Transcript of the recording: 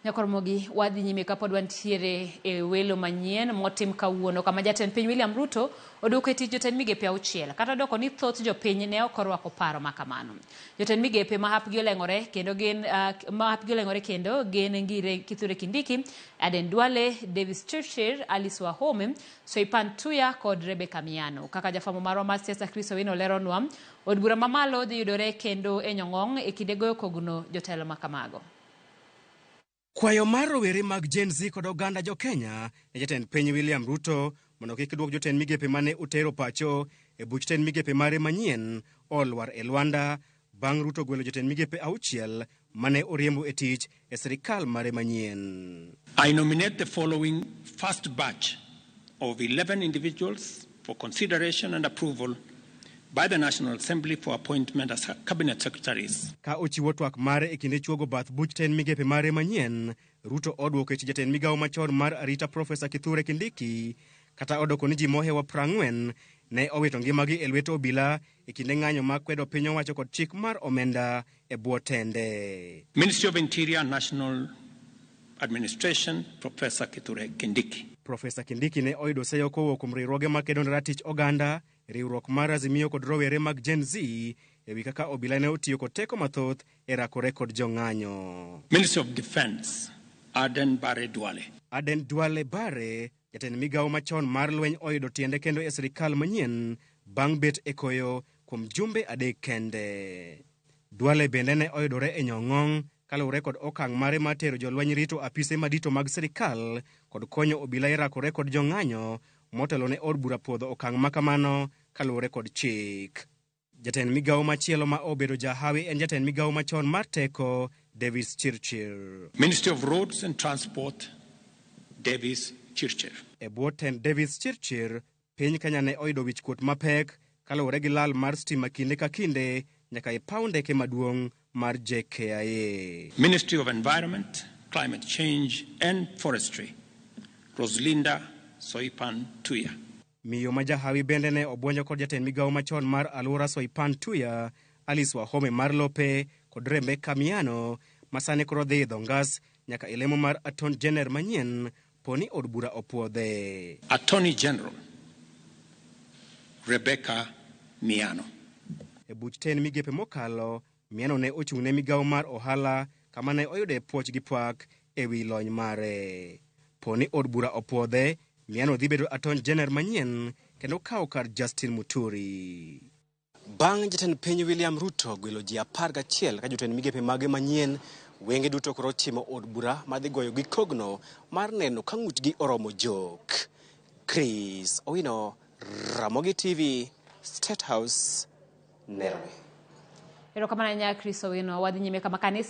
Nyakoromogi wadhi nyime kapod wantiere e welo manyien motim kawuono kama jatend piny William Ruto odwoko e tich jotend migepe auchiel kata odoko ni thoth jopiny ne ok orwako paro ma kamano. Jotend migepe ma hapgi oleng'ore kendo gin ma hapgi oleng'ore kendo gin Ngire Kithure Kindiki, Aden Duale, Davis Chirchir, Alice Wahome, Soipan Tuya kod Rebecca Miano. Kaka jafwambo marwa mar siasa Chris Owino leronwa, od bura mamalo dhi yudore kendo e nyong'ong' e kinde goyo kogno jotelo ma kamago. Kwayo mar rowere mag Gen Z kod oganda jo Kenya ne jatend piny William Ruto mondo kik duok jotend migepe mane otero pacho e buch tend migepe mare manyien olwar e lwanda bang' Ruto gwelo jotend migepe auchiel mane oriembo e tich e sirikal mare manyien. I nominate the following first batch of 11 individuals for consideration and approval by the National Assembly for appointment as cabinet secretaries. Ka ochiwo twak mare e kinde chuogo bath buch tend migepe mare manyien, Ruto odwoko e tich jatend migawo machon mar arita Profesa Kithure Kindiki kata odoko ni ji mohewo 40 ne owito ngimagi e lwet obila e kinde ng'anyo ma kwedo piny owacho kod chik mar omenda e bwo tende. Ministry of Interior National Administration, Professor Kithure Kindiki. Profesa Kindiki ne oyudo seyo kowuok kuom riwruoge makedo ne ratich oganda, riwruok mar Azimio kod rowere mag Gen Z e wi kaka obila ne otiyo kod teko mathoth e rakore kod jong'anyo. Ministry of Defense, Aden Bare Duale. Aden Duale Bare, jatend migawo machon mar lweny oyudo tiende kendo e sirikal manyien bang' bet e koyo kuom jumbe 3 kende. Duale bende ne oyudore e nyong'ong' kaluwore kod okang' mare mar tero jolweny rito apise madito mag sirikal kod konyo obila e rakore kod jong'anyo motelo ne od bura puodho okang' ma kamano kaluwore kod chik. Jatend migawo machielo ma obedo jahawi en jatend migawo machon mar teko Davis Chirchir. Ministry of Roads and Transport, Davis Chirchir. E bwo tend Davis Chirchir, piny Kenya ne oyudo wichkuot mapek kaluwore gi lal mar stima kinde ka kinde nyaka e paw ndeke maduong' mar JKIA. Ministry of Environment, Climate Change and Forestry, Roselinda Soipan Tuya. Miyo ma jahawi bende ne obwonjo kod jatend migawo machon mar alwora Soipan Tuya, Alice Wahome mar Lope kod Rebecca Miano ma sani koro dhi idho ngas nyaka e lemo mar Attorney General manyien poni od bura opuodhe. Attorney General Rebecca Miano. E buch ten migepe mokalo, Miano ne ochung' ne migawo mar ohala kama ne oyude puoch gi pak e wi lony mare. Poni od bura opuodhe, Miano dhi bedo Attorney General manyien kendo kawo kar Justin Muturi. Bang' jatend piny William Ruto gwelo ji 11 ka jotend migepe mage manyien, wenge duto koro ochimo od bura madhi goyo gi kogno mar neno ka ng'utgi oromo jok. Chris Owino, Ramogi TV, State House, Nairobi. Erokamano ahinya Chris Owino. Wadhi nyime kama kanisa